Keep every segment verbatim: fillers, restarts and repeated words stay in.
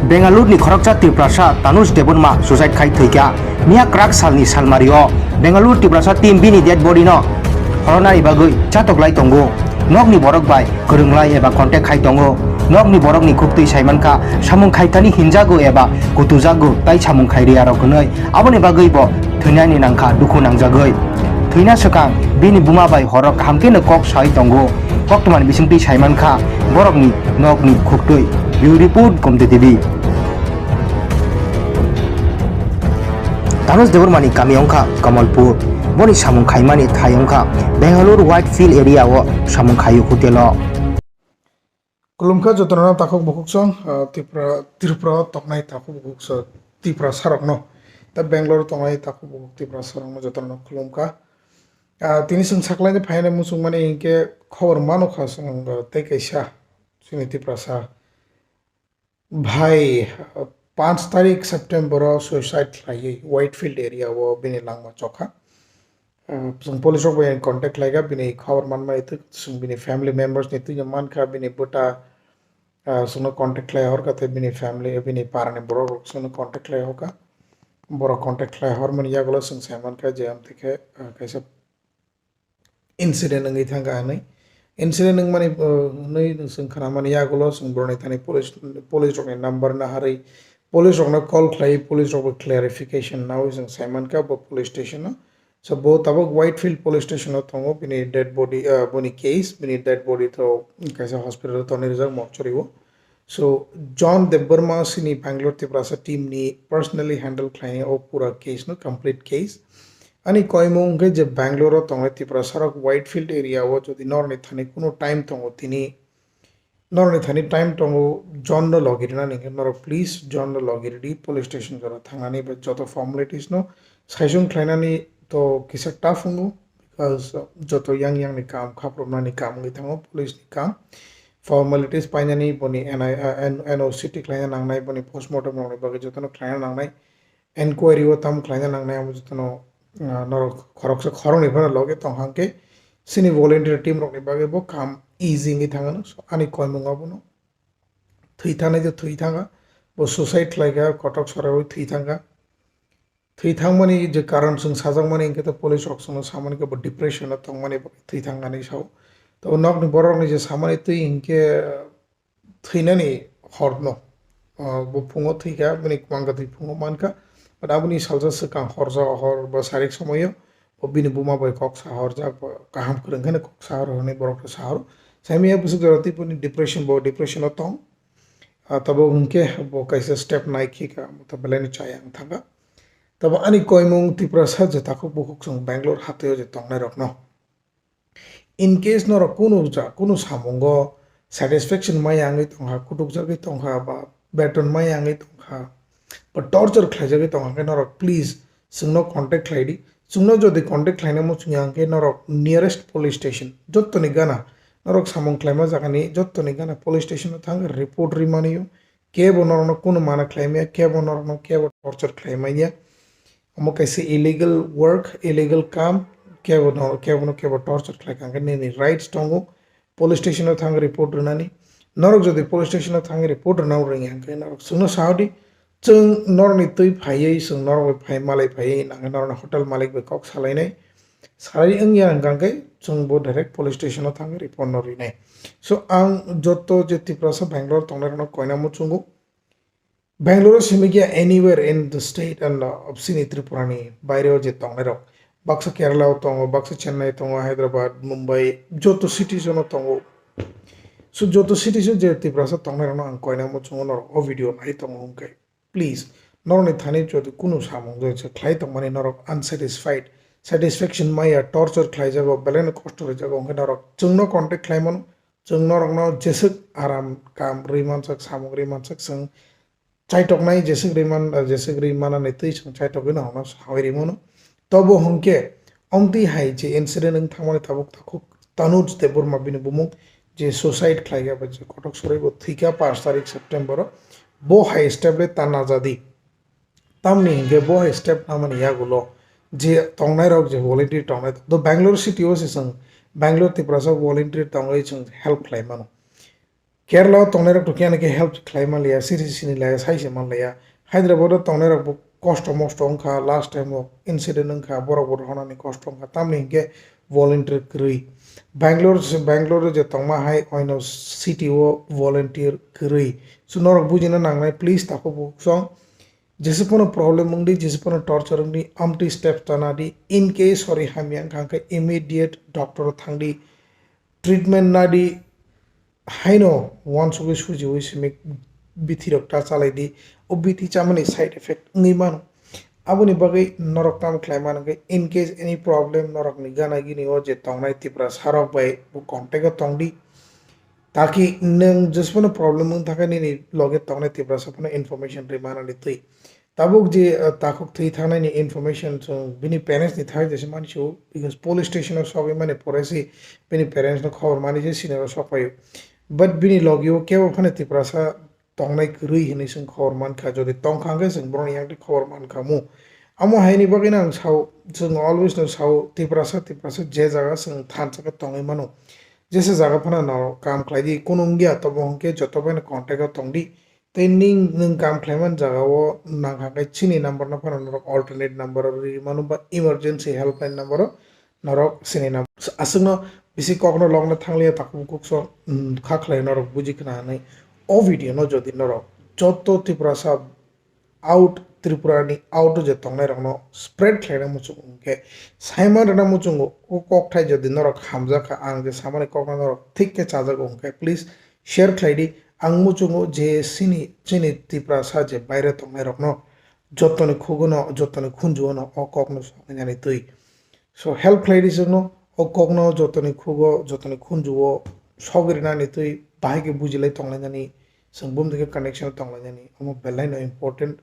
Bengaluru ni khoroksa Tiprasa Tanuj Debbarma suicide khai thwikha. Miya kwrak salni salmario Bengaluru Tiprasa team bini dead body no hornani bagwi chatok lai tongo. Nokni borok bai kwrwnglai eba contact khai tongo. Nokni borokni khuktwi saimankha samung khaithani hinjago eba kutujago tai samung khairiyarok hwnwi. Aboni bagwi bo thwinani nangkha dukhu nangjagwi. Thwina swkang bini buma bai horo kaham kheno kok sai tongo. Koktwmani bisingtwi saimankha borokni nokni khuktwi. Bureau Report, Gomti T V. Tanuj Debbarmani kami wngkha Kamalpur. Boni samung khaimani thai wngkha Bangalore Whitefield area o samung khaio hotel o. Khulumkha jotono takhuk bukhuk song, ah, Tripura, Tripura o tongnai takhuk bukhuk so Tiprasa rokno. Ta Bangalore tongnai takhuk bukhuk Tiprasa rokno jotono khulumkha. Ah, tini chwng saklaini phaina muchungmani hinkhe khobor manukha chwng, ah, tei kaisa chini Tiprasa bhai, ah, panch tarik September o suicide khlaiwi Whitefield area o bini langma chokha. Ah, chwng police rok bai contact khlaikha, bini khobor manmani twi chwng bini family members ni twi mankha, bini bwta, ah, chwngno contact khlai horkha tei bini family, bini parani borok rok chwngno contact khlai horkha. Borok contact khlai hormani yagulo chwng sai mankha je amtwi khe, ah, kaisa incident wngwi thangkha hinwi. Incident wngmani, uh, hwnwi chwng khnamani yagulo chwng borokni thani police, police rokni number naharwi police rokno call khlai, police rokbo clarification naui chwng sai mankha bo police station o. So bo tabuk Whitefield police station o tongo, bini dead body, uh, bini case, bini dead body to kaisa hospital o tonwi rijak mortuary o. So, John Debbarma sini Bangalore Tiprasa team ni personally handle khlainai o pura case no, complete case. Ani koimung hwnkhe je Bangalore o tongnai Tiprasa rok Whitefield area o jodi norni thani kuno time tongo tini, norni thani time tongo John no logi rina ningkhe norok please John no logi ridi police station jora thangnani ba joto formalities no saisung khlainani to kisa tough wngo. Because, uh, joto yang yang ni kam, khaphroknani kam wngwi thango, police ni kam. Formalities painani boni N I, uh, N-, N O C tikhlaina nangnai, boni postmortem rokni bagwi jotono khlaina nangnai, enquiry o tamo khlaina nangnai, amo jotono, uh, norok khoroksa khoroknwi phano logi tong hang khe, chini volunteer team rokni bagwi bo kam easy wngwi thangano. So, ani koimung abono thwi thangnai je thwi thanga, bo suicide khlaikha, kotok soraui thwi thangkha. Thwi thangmani je karon chwng sajakmani hinkhe to police rok chwngno samani khe bo depression o tongmani bagwi thwi thangkha hinwi sao. To nokni borokni je samani twi hinkhe thwinani horno, ah, bo phungo thwikha, bini kwmang kwthwi phungo mankha. But aboni salsa swkang horsa hor ba sarik somoio bo bini buma bai kok sahorjak, bo kaham kwrwng kheno kok sahor hwnwi borok rok sahor. Saimaya bwswk jora twi boni depression, bo depression o tong. Ah, tabuk hinkhe bo kaisa step nai khika, bo to belai no chaya wng thangkha. Tabo ani koimung Tiprasa je takhuk bukhuk chwng Bangalore hatio je tongnai rokno. In case norok kunu ja, kunu samungo satisfaction maya wngwi tongkha, kutuk jagwi tongkha, ba beton maya wngwi tongkha, ba torture khlaijagwi tongkha, hwnkhe norok please chwngno contact khlai di. Chwngno jodi contact khlaina muchung ya hwnkhe norok nearest police station, jottoni gana norok samung khlaima jagani jottoni gana police station o thang report rimani o. Kebo norokno kunu mana khlai maya, kebo norokno kebo torture khlai maya. Omo kaisa illegal work, illegal kam, kebo no, kebo no kebo torture khlai kha, hwnkhe nini rights tongo. Police station o thang report rwnani. Norok jodi police station o thang report rwna rwngya, hwnkhe norok chwngno sahodi, chwng norokni twi phaiwi, chwng norok bai phai, malai phaiwi, nangkhe norokni hotel malik bai kok salainai. Salai wngya hwnkha khe chwng bo direct police station o thangwi report no rinai. So ang joto je Tiprasa Bangalore tongnai rokno koina muchungo. Bangalore o simi khe anywhere in the state and, uh, of sini Tripura ni baire o je tongnai rok. Baksa Kerala o tongo, baksa Chennai tongo, Hyderabad, Mumbai, joto cities o no tongo. So joto cities o je Tiprasa tongnai rokno ang koina muchungo norok o video nai tongo hwnkhe. Please, norokni thani jodi kunu samung jodi se khlai tongmani norok unsatisfied, satisfaction maya, torture khlaijago, belai no kosto rijago, hwnkhe norok chwngno contact khlai mano, chwng norokno jeswk aram kam rwi mansak, samung rwi mansak, chwng chaitoknai jeswk rwi man, jeswk rwi manani twi chwng chaitokgwi norokno sawi rwi mano. Tobo hwnkhe omtwi hai je incident wng thangmani tabuk takhuk Tanuj Debbarma bini bumung je suicide khlai ya ba je kotok sorwi bo thwikha panch tarik September o. Bo hai step le ta najadi. Tamni hinkhe bo hai step namani yagulo je tongnai rok je volunteer tongnai do Bangalore city o se chwng Bangalore Tiprasa volunteer tongwi chwng help khlai mano. Kerala o tongnai rok to kiyana khe help khlai man liya, siri sini laya, sai se man laya. Hyderabad o tongnai rok bo kosto mosto wngkha, last time o incident wngkha, borok bo rohornani kosto wngkha, tamni hinkhe volunteer kwrwi. Bangalore se, Bangalore o je tongma hai oino city o volunteer kwrwi. So norok bujina nangnai, please takhuk bukhuk song. Jesa phano problem wngdi, jesa phano torture wngdi, amtwi step chana di, in case hori hamya wngkha khe immediate doctor o thangdi, treatment nadi, haino uansugwi sujiwi simi bithi rok ta chalai di, o bithi chamani side effect wngwi mano. Aboni bagwi norok tamo khlai mano khe, in case any problem norokni gana gini o je tongnai Tiprasa rok bai bo contact o tongdi, taki nwng jesa phano problem wng thangkhe nini loge tongnai Tiprasa phano information rwi manani twi. Tabuk je, uh, takhuk thwi thangnaini information chwng bini parents ni thai jesa mani su, because police station o sogwi mani pore se bini parents no khobor mani se senior o sok phaio. But bini logi o kebo phano Tiprasa tongnai kwrwi hinwi chwng khobor mankha, jodi tongkha hwnkhe chwng borokni yakni khobor mankha mu. Amo haini bagwi no ang sao, chwng always no sao, Tiprasa, Tiprasa je jaga chwng thansa khe tongwi mano, jesa jaga phano no kam khlai di, kunu wngya tobo hwnkhe joto bai no contact o tongdi. Tei ning nwng kam khlaiman jaga o nangkha khe chini number no phano norok alternate number o rwi mano ba emergency helpline number o norok chini number. Aswkno bisi kokno lokna thangliya takhuk bukhuk so, mm, kha khlai norok buji khna hwnwi o video no jodi norok joto Tiprasa out, Tripura ni out o je tongnai rokno spread khlaina muchung wngkhe, saiman rwna muchungo o kokthai jodi norok hamjakha, ang je samani kokno norok thik khe chajago hwnkhe please share khlai di. Ang muchungo je chini, chini Tiprasa je baire tongnai rokno jotoni khugono, jotoni khunjuono o kokno soknani twi. So help khlai di chwngno, o kokno jotoni khugo, jotoni khunjuo sogwi rwnani twi bahai khe bujilai tonglainani, chwng bumtwi khe connection tonglainani, omo belai no important.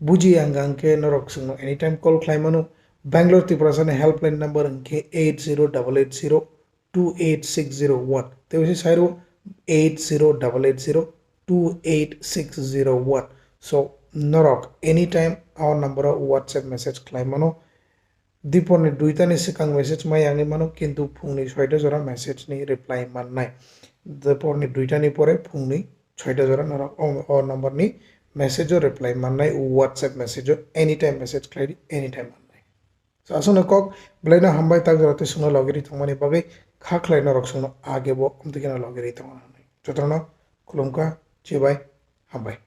Buji ang hwnkhe norok chwngno anytime call khlai mano. Bangalore Tiprasa ni helpline number hwnkhe eight zero double eight zero two eight six zero one. Tei bisi sairo eight zero double eight zero two eight six zero one. So norok anytime o number o WhatsApp message khlai mano. Diporni duitani swkang message mai yangwi mano, kintu phungni soita jora message ni reply mannai. Diporni duitani pore phungni soita jora norok o, o number ni message o reply mannai, WhatsApp message o anytime message khlai di, anytime mannai. So aswkno kok, belai no hambai tak jora tei chwngno logi ri tongmani bagwi, kha khlai norok chwngno age bo amtwi kheno logi ri tongo hwnwi. Jotono khulumkha, chibai, hambai.